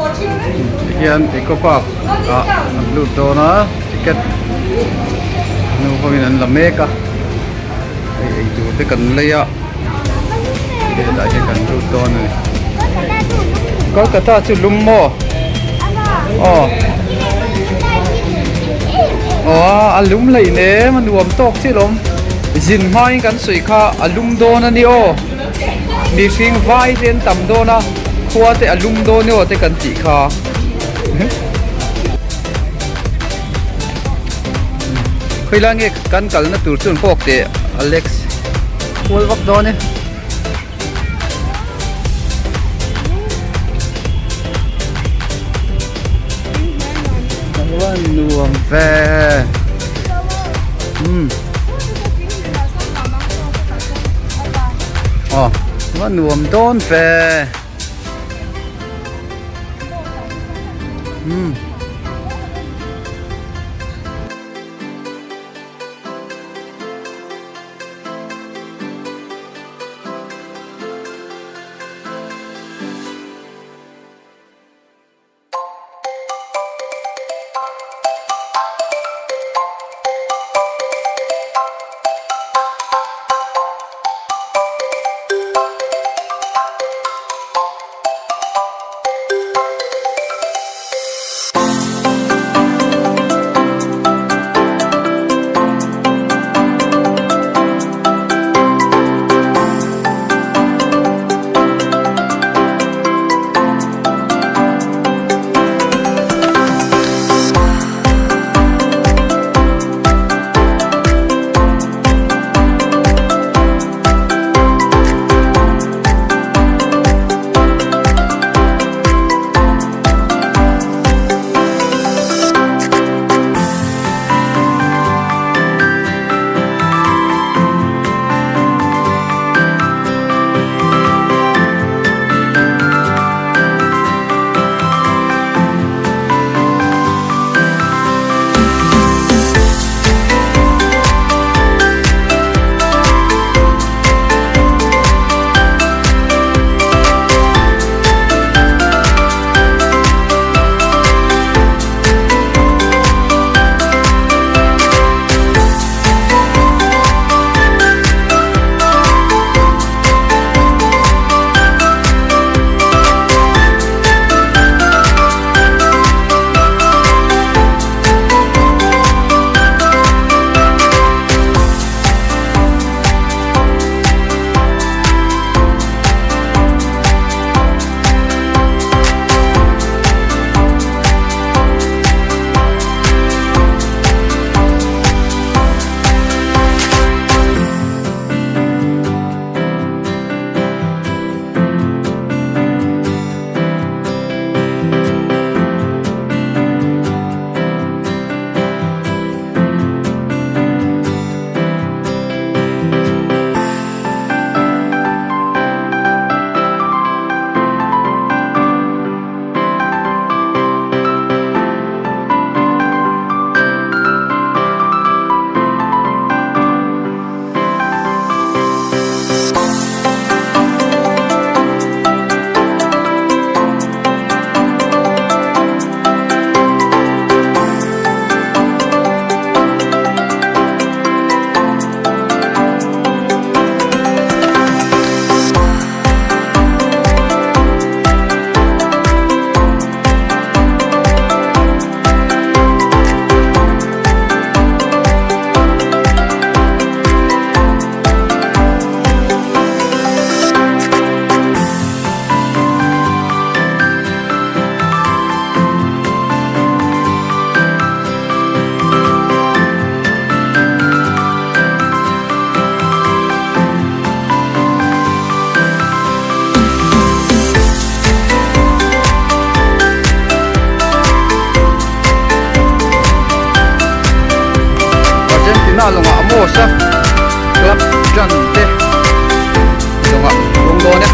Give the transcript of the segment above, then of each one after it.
Tihian Eco Park ah an lut dawn a ticket nu hovin an la mek a hei eitur te kan lei a hetah hian kan lut dawn a ni Kolkata chu lum maw aw aw a lum hleih nem a nuam tawk chiah lawm zin hmain kan sawi kha a lum dawn a ni aw. Mihring vai te an tam dawn a, khua te a lum dawn emaw te kan tih kha. Khawilai nge kan kalna tur chu an kawk teh Alex. Kual vak dawn e. Nuam ve. Hmm. Aw va nuam dawn ve umm. Argentina lawngah Amos a club tan te lawngah rawng dawn e.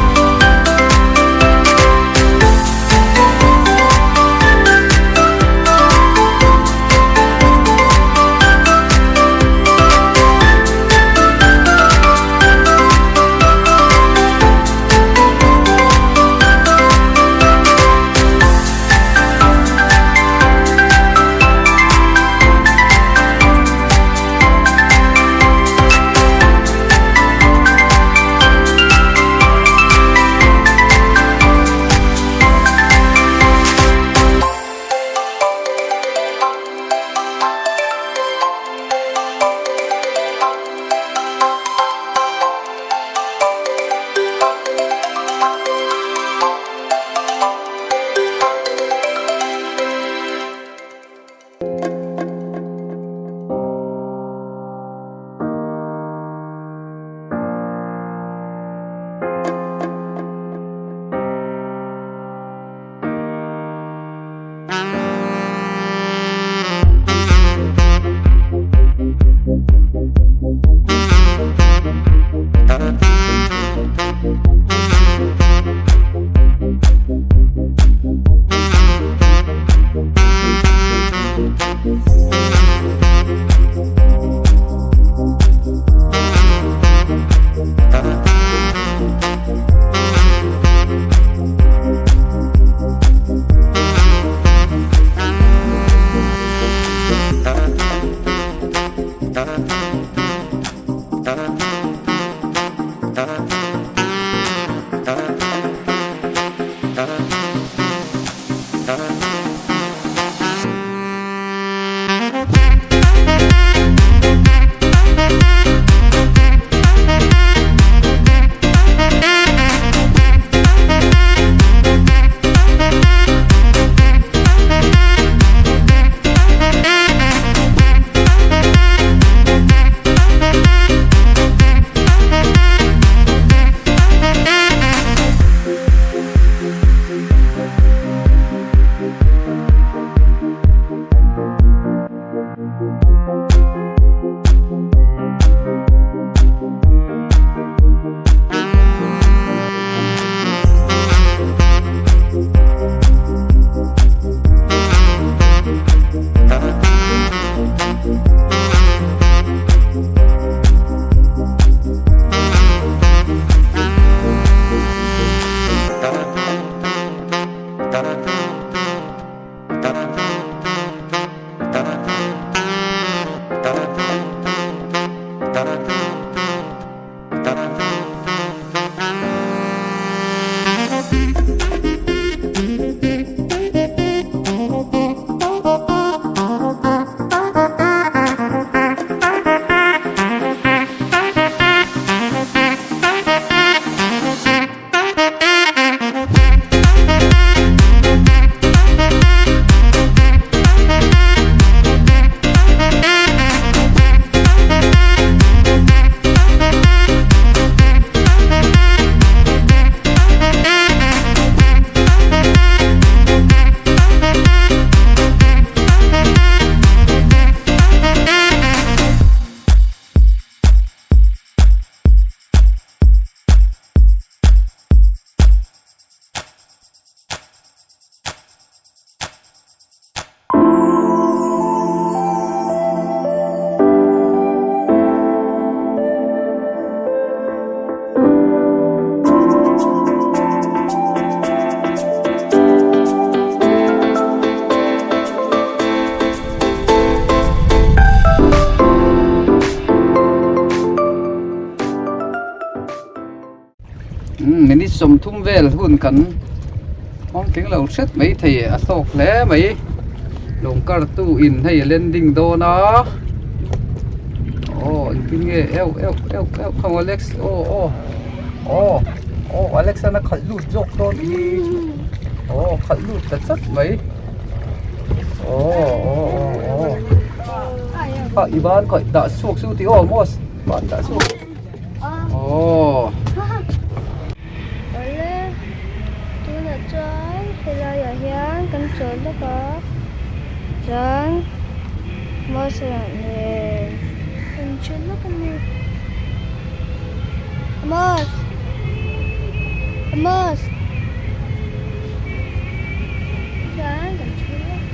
Minute 30 vel hun kan hawng tling lo hret mai thei a hlawk hle mai lawng kar tu in hei a landing dawn a aw engtin nge euh euh euh euh kha Alex aw aw aw aw Alex an a khalh lut zawk dawn aw khalh lut ta chat mai aw aw aw aw kha i ban khawi dah chhuak chu tih aw maw ban dah chhuak. Aw. Awle tunah chuan helaiah hian kan chawl lawk a chuan Moses-a nen kan chawl lawk a ni Amos Amos chuan kan chawl lawk.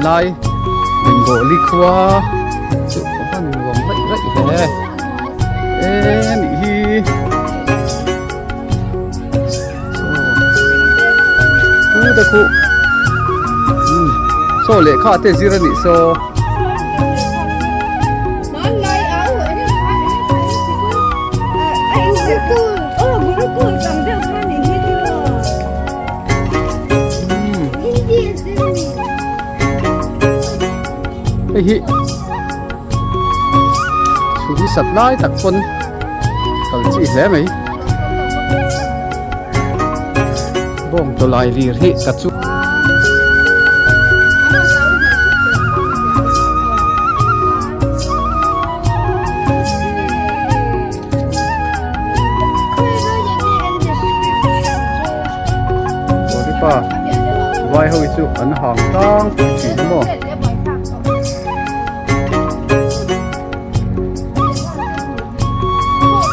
Hmanlai Bengali khua chu a van nuam raih raih hle e nih hi saw pu te khu saw lehkha te zir a nih saw. Hei hi chhun sat lai tak pawn kal chi hle mai bawng tawlai lir hi ka chu Pa vai ho hi chu an hang tlang pui thin a maw.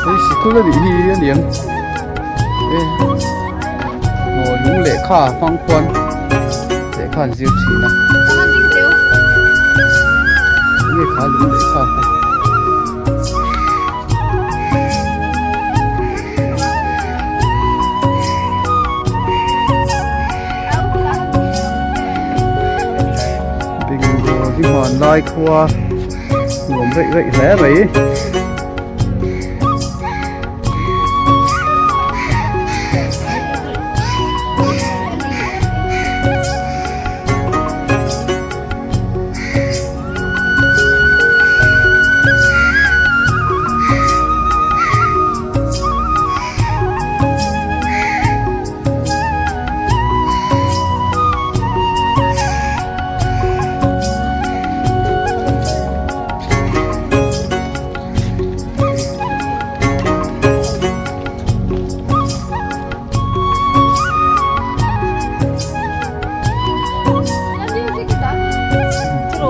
Hei sikul a nih hi a niang e maw lung lehkha hmang khuan lehkha an zir thin a enge kha lung lehkha kha. Bengal hi hmanlai khua nuam raih raih hle mai.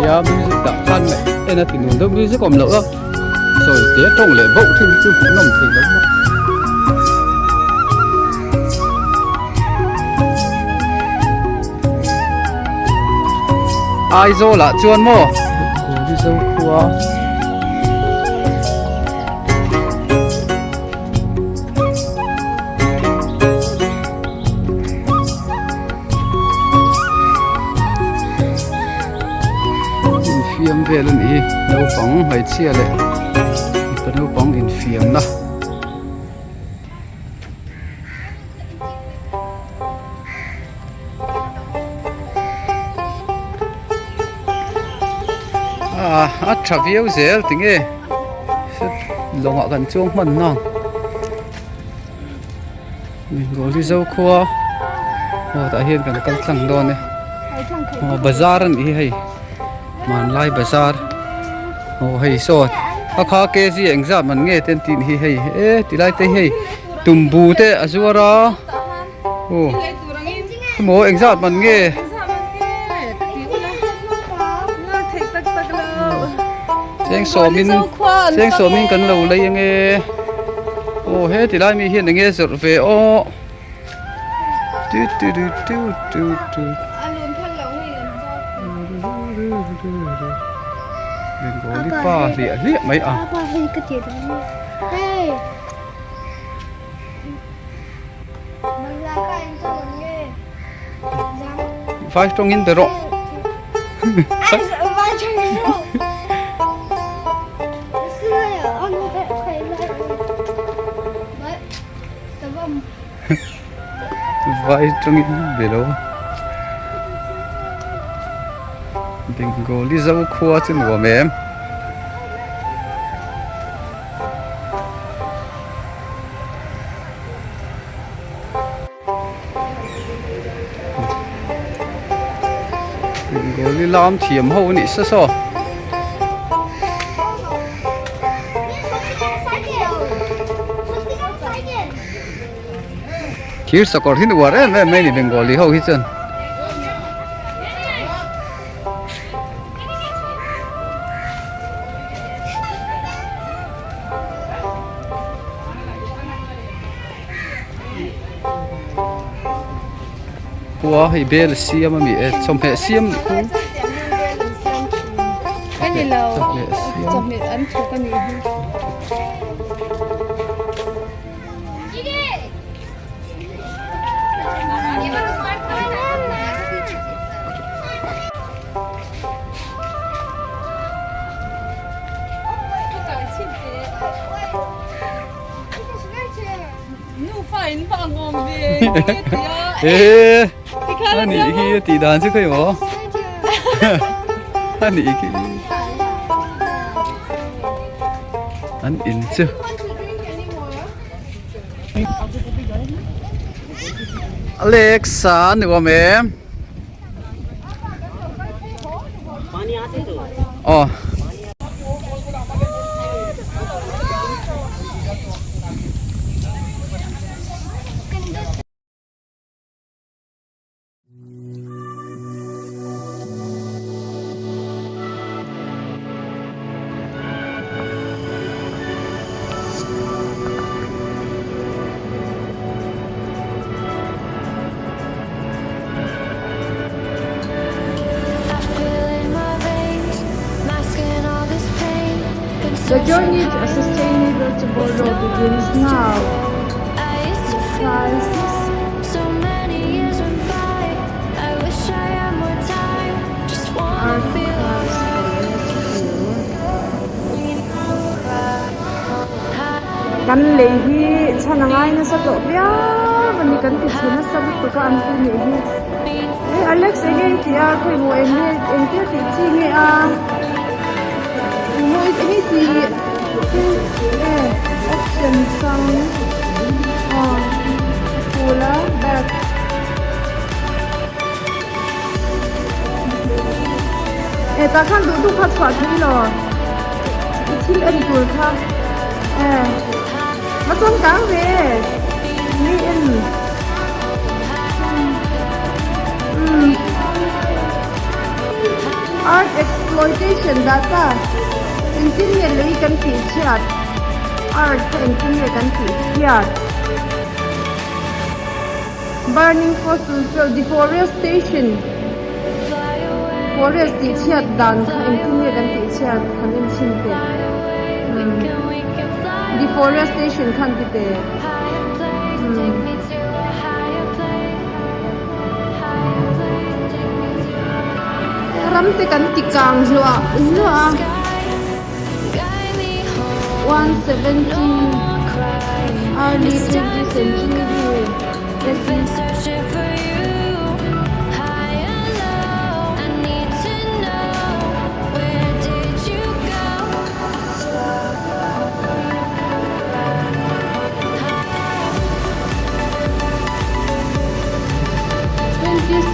Nia music dah khan en a ti nuam deuh music awm loh a sawi te tawng leh bauh thin chu hmuhnawm thei lo maw. Aizawl ah chuan maw Mizo khua. Infiam vel a nih hi naupang hmeichhia leh mipa naupang infiamna. A tha viau zel tinge lawngah kan chuang hman nang. Bengali zo khua aw tah hian kan kal tlang dawn e aw bazar a nih hi hei hmanlai bazar aw hei saw a kha kg engzat man nge te an tih hi hei e tilai te hi hei tumbu te a zuar a aw emaw engzat man nge cheng sawmin cheng sawmin kan lo lei ange aw he ti lai mi hian enge zawrh ve aw tu tu tu tu tu tu Bengali pa hliah hliah mai a. Vai tawngin be rawh. Vai tawngin be lo. Bengali zo khua chu nuam em. Bengali lam thiam ho a nih sa saw. Thir sakawr hi uar em em mai a ni Bengali ho hi chuan. Khua hei bel a siam a mi e chawhmeh siam nih khu. ni lo Chawhmeh siam. Chawhmeh an thawk a nih hi. Eee a nih khi a tih dan chu khawi maw a nih khi an in chu Alexa ni awm em aw. The journey to a sustainable tomorrow begins now. Crisis. Kan lei hi chhan a ngai nasa tawh viau a ni kan ti chhe nasa lutuk a an ti nih hi hei Alex eng nge i tih a khawi maw eng nge engtia tih chi nge a eng maw eng nge i tih e option hrang aw phul a back. E tah khan duh duh kha chhuah thei lo i thil en tur kha e va chuan kang ve mi en umm art exploitation data engtin nge lei kan tih chhiat art kha engtin nge kan tih chhiat. Burning fossil fuel, deforestation, forest tih chhiat dan kha engtin nge kan tih chhiat han en chhin teh umm deforestation khan ti teh umm. Ram te kan ti kang hluah hluah a 170 early 20th century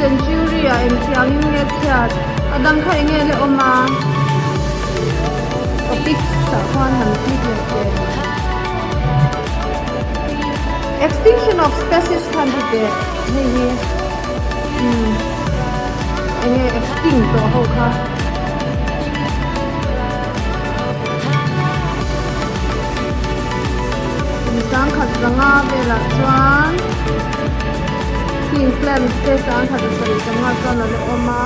Century ah engtiangin nge chhiat a dang kha enge le awm a topics ah khuan han click leh teh. Extinction of species khan ti teh hei hi umm enge extinct tawh ho kha. Kum sangkhat zanga velah chuan thing plants te sangkhat pasarih zanga chuan a la awm a.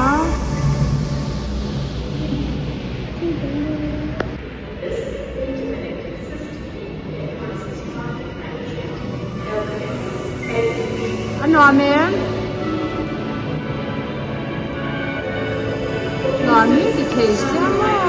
A nuam em? Nuam in ti thei sia maw?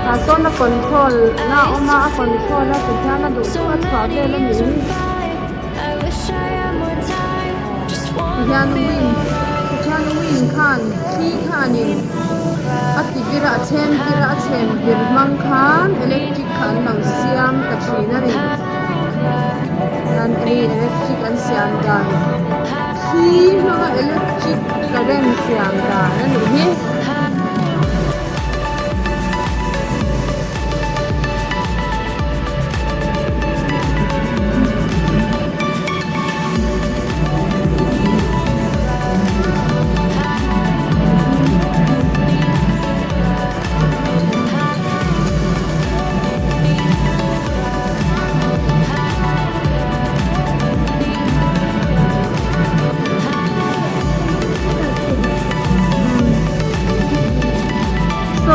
Tah sawn a control na a awm a, a control a tihian a duh duh a chhuah vel a nih hi. Tihian wind tihian wind khan thli khanin a ti vir a a chhem vir a a chhem vir hmang khan electric kha an lo siam ta thin a ni. Hian hei electric an siam dan thli hmanga electric current siam dan a nih hi.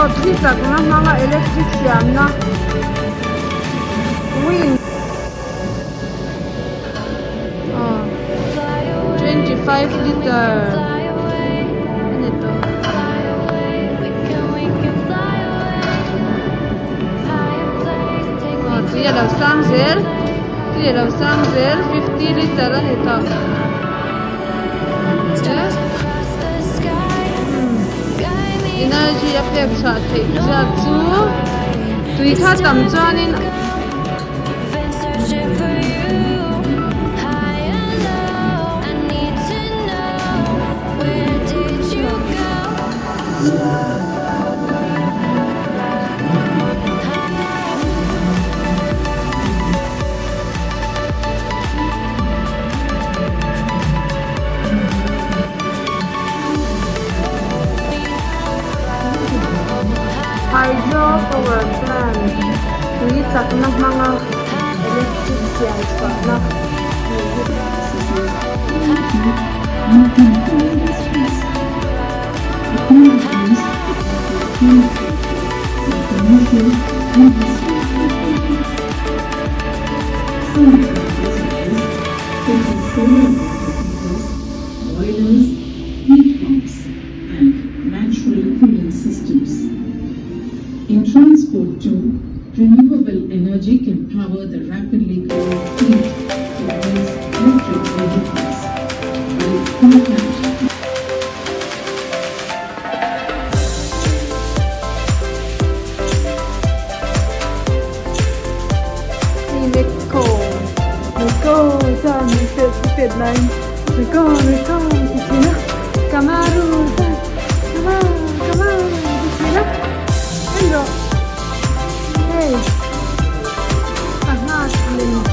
Aw thli chakna hmanga electric siamna wind aw 25 litre a ni tawh. Aw tui a lo sang zel tui a lo sang zel 50 litre a ni tawh. Energy a pek chhuah theih zat chu tui kha tam chuanin Hydro power plant tui chakna hmanga electric siam chhuahna ni hi. Boilers, heat pumps and natural cooling systems. In transport too, renewable energy can power the rapidly growing fleet of these electric vehicles. But its impact Meko Meko chuan min pet pet laiin Meko Meko ti thin a Kamaru chuan Kama Kama ti thin a en rawh hei sangha lem.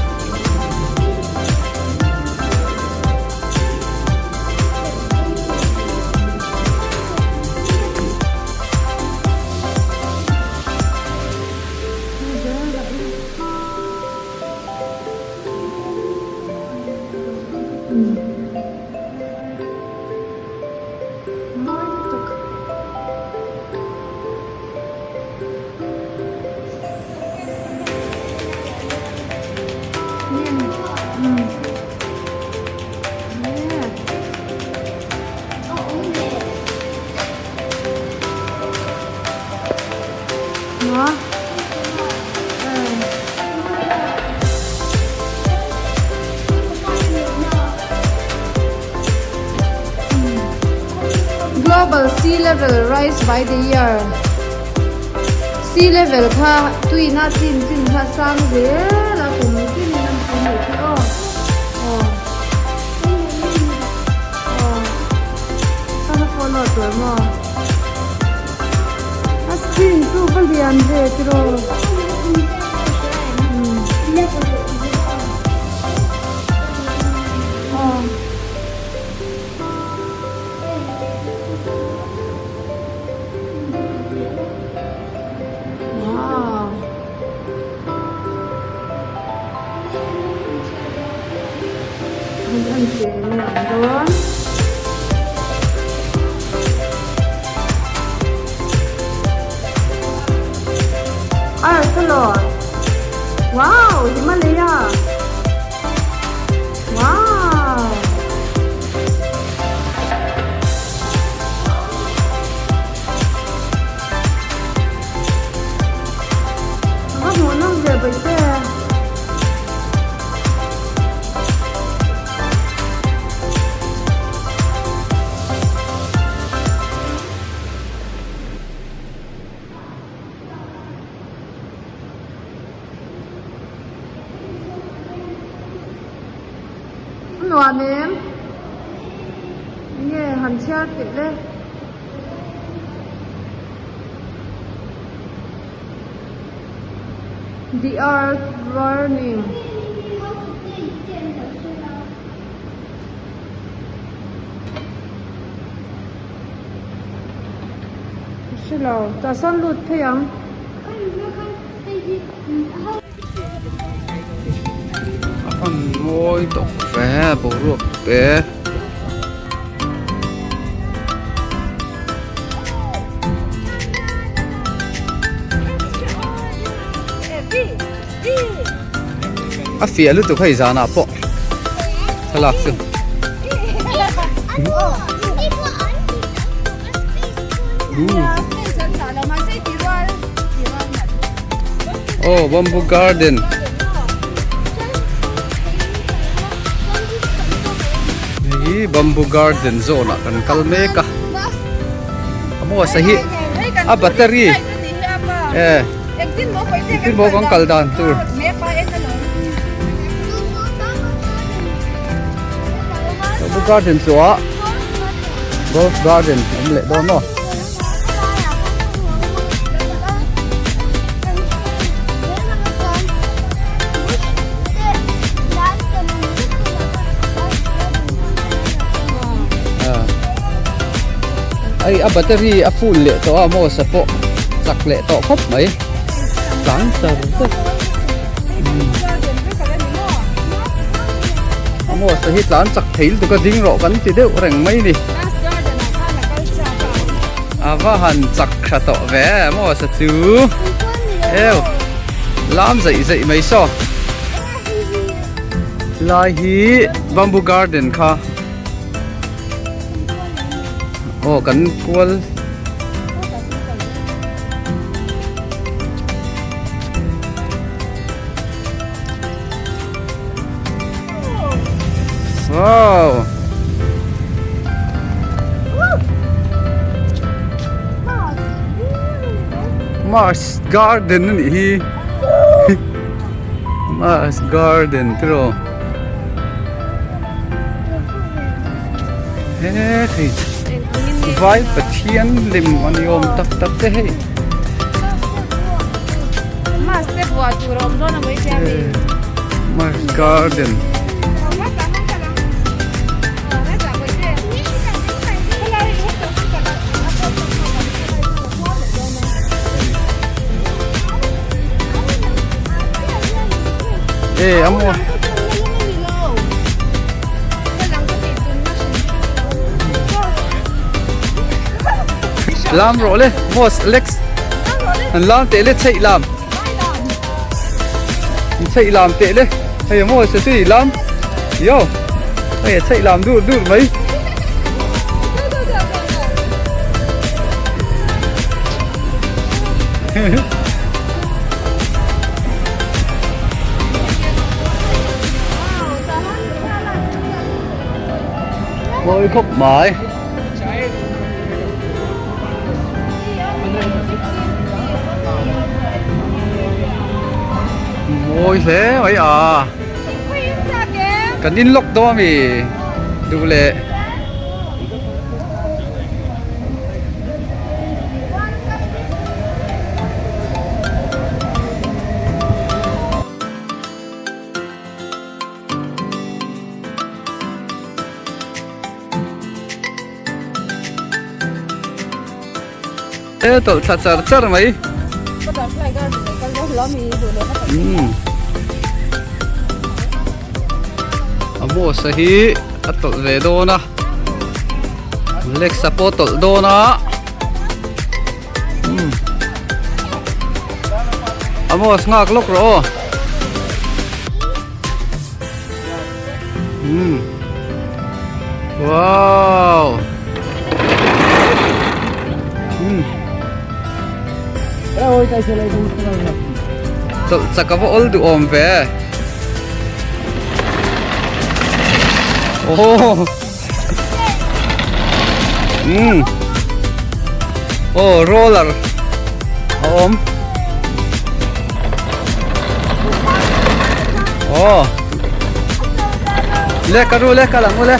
Global sea level rise by the year Sea level kha tuina chin chin kha sang zel a kum tin in an ti nih khi aw aw aw ka la follow tur maw. A screen chu va lian ve tiraw. Wow. An en che nge ang dawn. Arsalon. Wow, Himalaya. Wow. A va hmuh nawm ve baihte. A nuam em? Enge han chhiar teh le? The earth burning. Ka hre lo, tah sawn lut phei ang. A hman mawi tawk ve boruak te. A fiah lutuk hei zanah pawh thlalak chu. Oh, bamboo garden. Hei bamboo garden zawnah kan kal mek a. A maw sa hi a battery eh engtin maw kan kal dan tur. Bamboo garden chu a golf garden awm leh dawn maw. Ai a battery a full leh tawh a maw sa pawh chak leh tawh khawp mai tlang char char a maw sa hi tlan chak thei lutuk a ding rawh kan ti deuh reng mai ni. A va han chak tha tawh ve maw sa chu eu lam zaih zaih mai saw lai hi bamboo garden kha aw kan kual Wow. Mars Garden a nih hi. Mars Garden tiraw. He thei vai pathian lim a ni awm tak tak te hei. Mars te buah tur a awm dawn a mai tia mi. Mars garden. Ê, amo. Lam rawh le, boss Alex. An lam teh le chheih lam. An chheih lam teh le. Hei maw se chui lam. Yo. Hei a chheih lam dur dur mai. Mawi khawp mai. Mawi hle mai a kan in lock dawn ami duh leh E tawlh thla char char mai. A boss a hi a tawlh ve dawn a. Lexa pawh a tawlh dawn a. A boss nghak lawk rawh aw. Hmm. Wow. Hmm. Chawlh chak a va awl duh awm ve. Oh. Hmm. Oh, roller. A awm. Oh. Le ka ru le ka lang u le.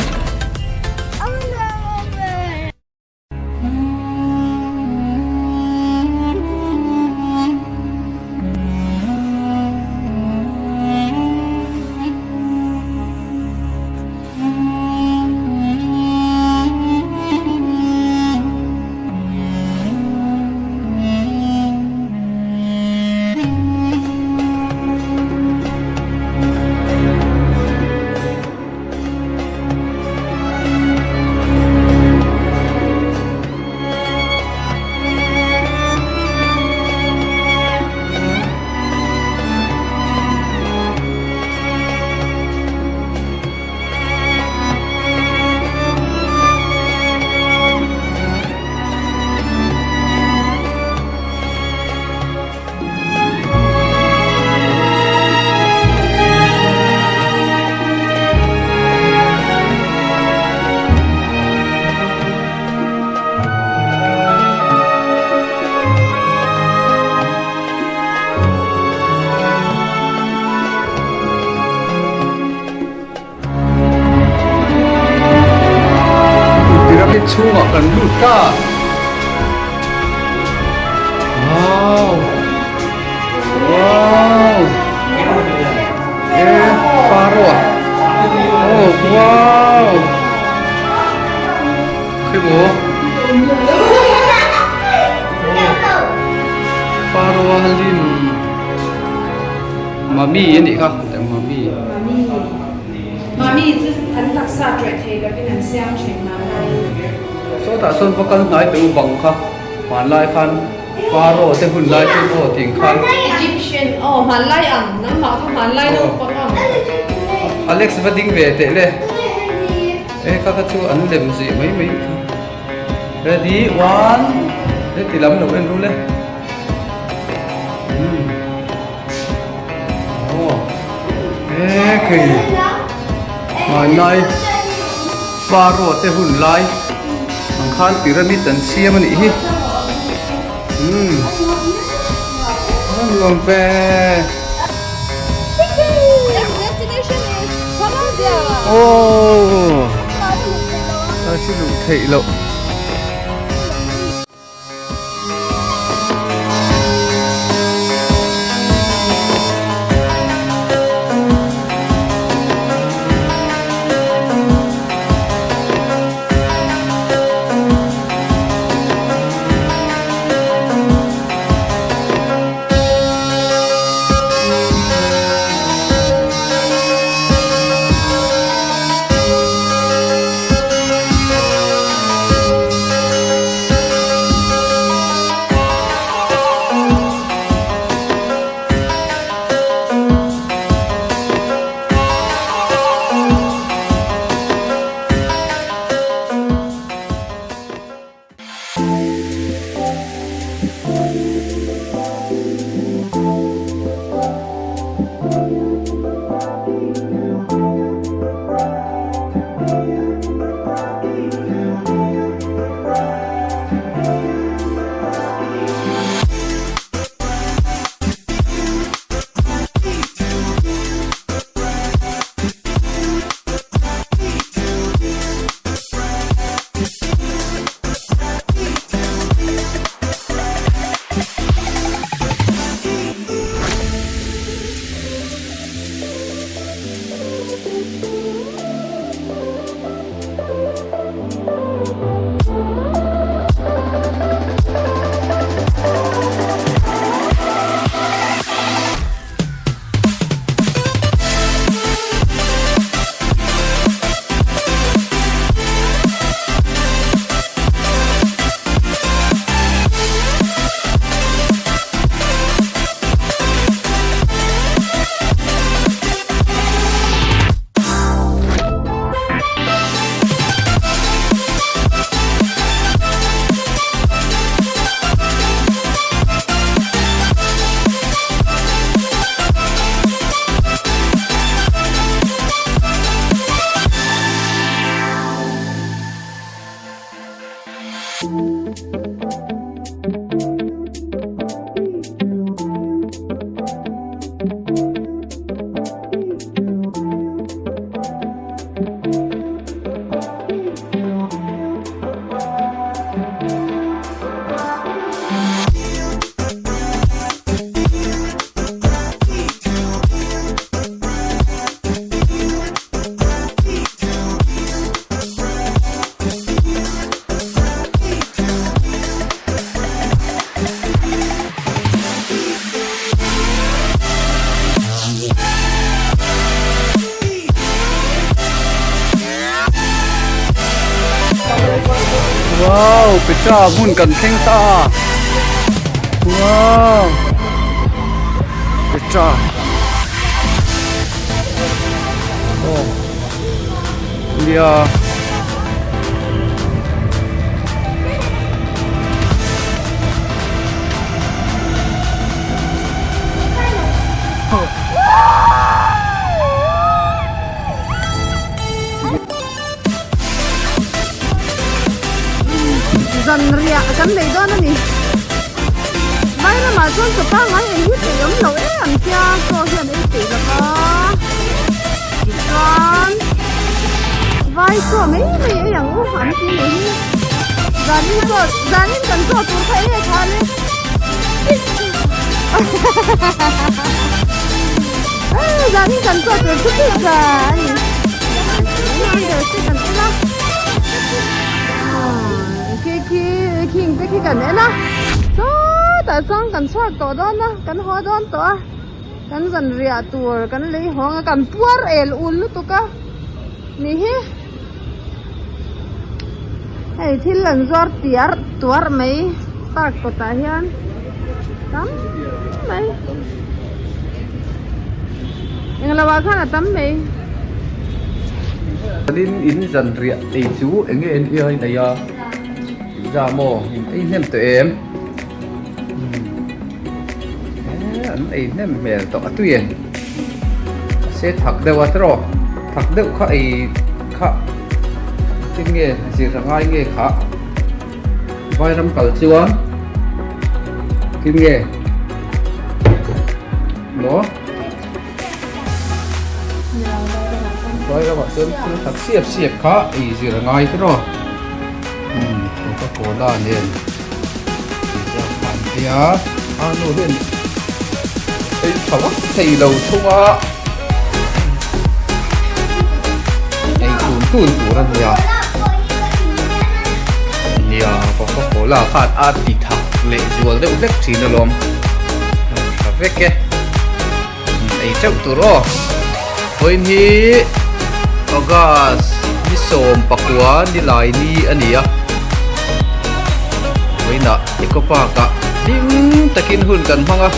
ta. Wow. Wow. E Pharaoh. Oh, wow. Khi maw? Pharaoh lim Mummy a nih kha, mummy. Mummy chu an taksa ṭawih thei lovin an siam ṭhin hmanlai. Sawtah sawn va kal hnai teh u bang kha hmanlai khan Pharaoh te hun lai chu aw tih khan. Egyptian aw hmanlai ang nangmah kha hmanlai naupang ang. Alex va ding ve teh le. E kha kha chu an lem zih mai mai kha. Ready one heti lam lo en ru le. He hmanlai Pharaoh te hun lai ang khan pyramid an siam a nih hi umm a nuam ve. Aww a chi luh theih loh. Wow, Petra hmun kan thleng ta. Wow. Petra. Oh. Nia. Zan riah kan nei dawn a ni. Vai ramah chuan chaw pangngai ei hi peih awm lo em ang tia chaw hian ei peih lo va. Tichuan vai chaw mai mai ei ang u an ti nei hi. Zanin chaw zanin kan chaw tur kha enge kha le? Zanin kan chaw tur chu pizza a ni. Order te kan en a. Khi khi khing te khi kan en a. Sawtah chuan kan chhuak tawh dawn a, kan haw dawn tawh a. Kan zan riah tur kan lei hawng a, kan puar el ul lutuk a ni hi. Hei thil an zuar tiar tuar mai park kawtah hian tam mai englo ah khan a tam mai. Chuanin in zan riah ei chu eng nge en iai nei a pizza maw in ei hnem tawh em eee an ei hnem hmel tawh a tui em se thak deuh a tiraw thak deuh kha ei kha thil nge zir a ngai nge kha vairam kal chuan thil nge maw vairamah chuan thil thak siap siap kha ei zir a ngai tiraw umm coca cola nen. Nia a nu hian ei tha vak thei lo thung a ei tun tun tur a nia nia coca cola khan a ti thak leh zual deuh hlek thin alawm tha vek e ei teuh tur aw vawiin hi August ni 19 ni lai ni a ni a vawiinah Eco Park ah hlim takin hun kan hmang a.